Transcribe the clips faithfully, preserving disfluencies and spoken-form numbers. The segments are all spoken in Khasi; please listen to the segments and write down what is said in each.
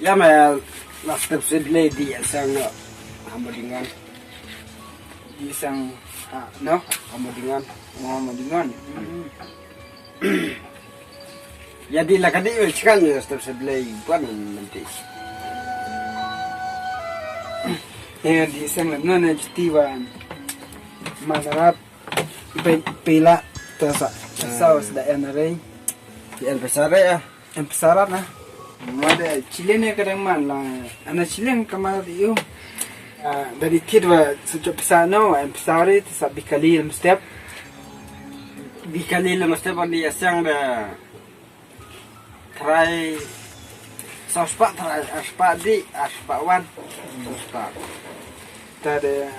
Ka me la step se ble di sang no. Amo dingan. Di sang, ah, no? Amo dingan. Amo dingan. Ya di la ka di el chikan ni step se ble buan nanti. Ya di sang no na juti wan. Manarap pe pela ta sa. Sa da en rei. Di el besare ya. Empezar na. Mada chilene kadang man la. Ana chileng kamar yu. Ah, dari kid wa sucho pesa no, empezar itu sa bikali lem step. Bikali lem step on di asang da. Try sospa, try aspa di, aspa wan. Sospa. Tade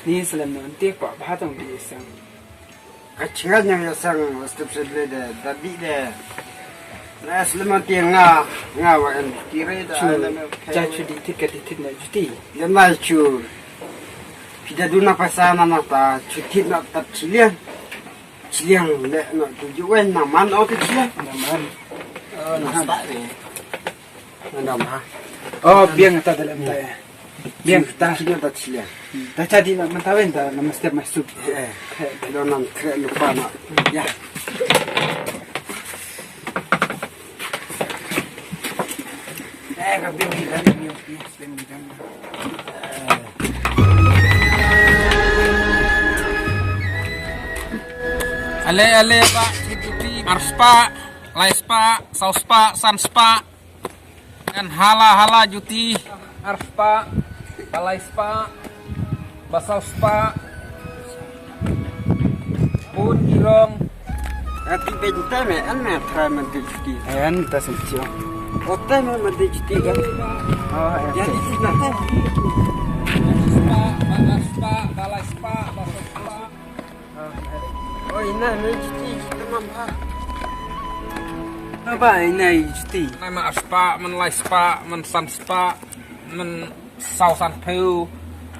ni selem nanti kwa bahatang di asang. Ka chinga nyang ya sang step sedle de da bi de. Na slema ti nga nga wa en tire da. Chu ja chu di tit ka di tit na juti. Ya na chu. Pida duna pasa na na ta chu tit na ta chilian. Chilian le na tu ju wen na man o ti chilian. Na man. Oh, na sta de. Nandam ha. Oh, biang ta dalam ta. Biang ta. Chilian ta chilian. Ta jadi na mentawen ta na mesti masuk. Eh, eh. Lo nan kre lupa na. Ya. Eh, ka biang ni dan, biang, biang, biang ni dan. Ale, ale, ba, juti, arspa, laispa, sauspa, sanspa. Ngan hala hala juti, arspa, balaispa, basauspa, bun kirong. Ati ben te me an me tra me de juti. An ta sen chio. O te me me de juti kan. Oh, ya di na te. Arspa, balaispa, basauspa. Oi, ina, ina juti, juti mam ha. Apa ina juti? Nama arspa, men laispa, men sanspa, men sausanpeu,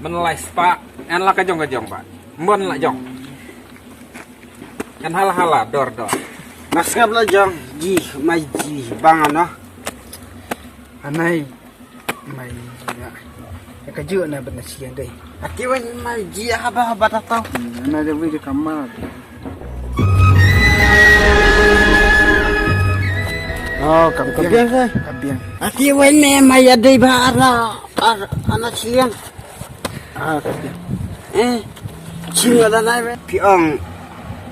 men laispa. En la ka jong ka jong ba. Mon la jong. En hala hala dor dor. Maskap la jong ji mai ji bang ano. Anai. Mai ji na. Ya ka ju na bana sian dei. Ati wan mai ji haba haba ta tau. Na de wi de kamar. Oh, kam biang sai. Kam biang. Ati wan me mai ya dei ba ara ara ana sian. Ah, kam biang. Eh. Chim ya da nai be. Pi ong.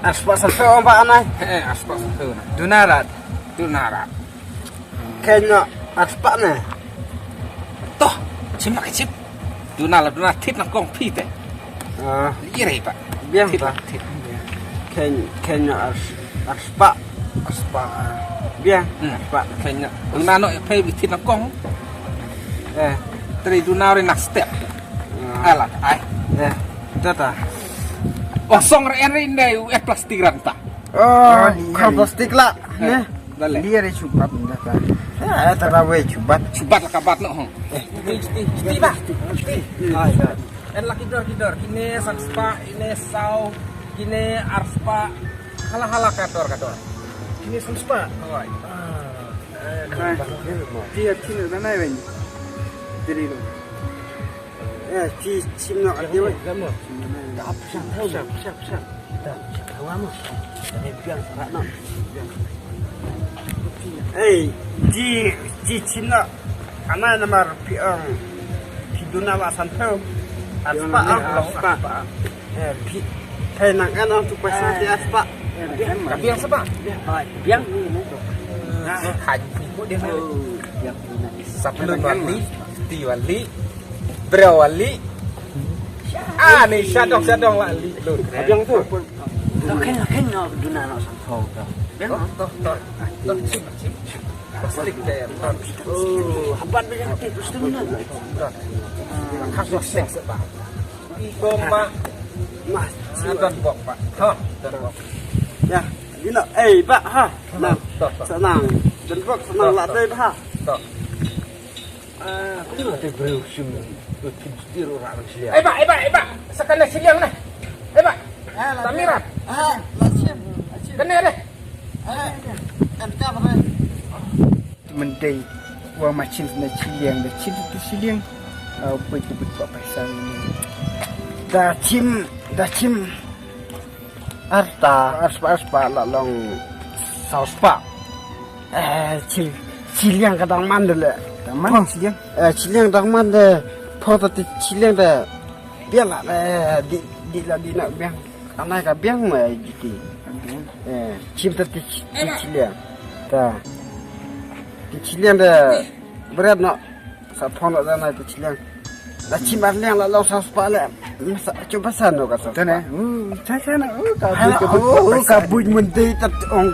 Arspa sa ong ba anai. Eh, arspa sa na. Dunarat. Dunarat. Kenya arspa ne. Toh, chim na ka chim. Duna la duna thit na kong phi te. Ah. Li rei pa. Biang pa. Thit. Ken kenya ars arspa. Arspa. Biang. Hmm. Arspa. Kenya. Duna no phi bi thit na kong. Eh. Tri duna re na step. Ah. Ala ai. Eh. Tata. Oh, song re en re indai u et plastik ranta. Oh, oh, iya, kar iya. Plastik la. Eh. Ne. Dale. Dia re chubat dah ta. Eh, tara we chubat. Chubat la kabat no hong. Eh. Ti ti ti ba. Ti. Ai da. En la kidor kidor. Kine san spa, ine sau, kine ar spa. Hala hala kador kador. Kine san spa. Oi. Ah. Ti ya kine da nai wen. Diri lo. Eh, ti chim no ati wen. Ka ap sha. Sha sha sha. Hey, di di Cina. Ana namar pi ang. Pi duna wa san tau. Aspa ang. Aspa. Eh, pi. Hey, nang kan ang tu kuasa di aspa. Tapi yang sapa? Biang. Nah, haji ko dia. Saplu wali, ti wali, bro wali. Ah, ni syadong syadong wali. Biang tu. Lakin, lakin, no, duna no sangkau ka. Toh, toh, toh. Toh, chim, chim. Plastik te. Oh, habat be jang te, plastik na. Toh. Khas plastik sebab. Iko ma. Mas. Don bok, Pak. Toh, don bok. Ya, gila. Eh, Pak, ha. Nah, toh, toh. Senang. Don bok, senang lah deh, ha. Toh. Ah, aku tengok teh breu sum. Betul betul orang Siliang. Eh, Pak, eh, Pak, eh, Pak. Sakana Siliang nah. Eh, Pak. Tamirat. Ah, lachim. Kena deh. Eh, kan ka apa? Mendei. Wa ma chim na chiliang, da chim na chiliang. Ah, bit bit pa paisa ni. Da chim, da chim. Arta, arpa, arpa la long sauspa. Eh, chi, chiliang ka dang man de le. Dang man chiliang? Eh, chiliang dang man de. Pho ta ti chiliang de. Bia la, eh, di, di la di na biang. Anai ka biang ma jiti. Eh, chim ta ti chi-, ti chiliang. Ta. Ti chiliang de. Berat no. Sa phong la na ti chiliang. La chim ar liang la long sa spa le. Sa chu ba sa no ka sa. Tane. Hmm, cha cha na. Oh, ka buit ka buit. Oh, ka buit mun dei ta ong.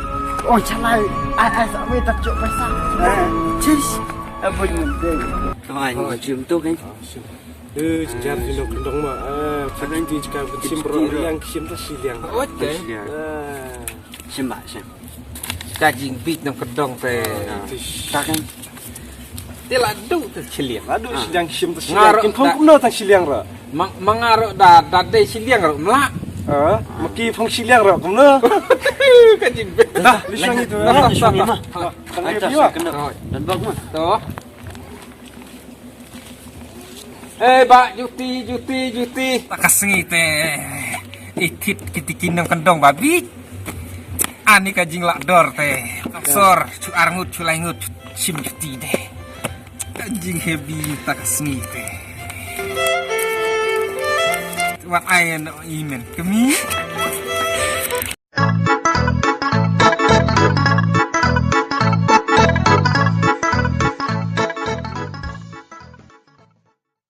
Ong chalai. Ai ai sa me ta chu ba sa. Chis. Ka buit mun dei. Ai, chim tu kan. Eh, jar di no kendong ma. Ah, kan di ka chim ro liang chim ta chiliang. Oke. Chiliang. Ah. Shim ba, shim. Ka jingbit nong kendong te. Ta kan. Te la du te chiliang. La du chiliang shim te chiliang. Kin phong kumno tang chiliang ro. Mang, mangaro da, da de chiliang ro mla. Ah, maki phong chiliang ro kumno. Ka jingbit. Dah, li shang itu. Dah, dah, dah. Kan dia piwa. Dan bak ma. To. Eh, ba, juti, juti, juti. Ta ka sngi te. Itit kiti kin nong kendong babi. Ani ka jinglah dor te. Sor, chu arngut, chu laingut, chim juti de. Ka jing heavy ta ka sngi te. Wat ai no imen. Kemi.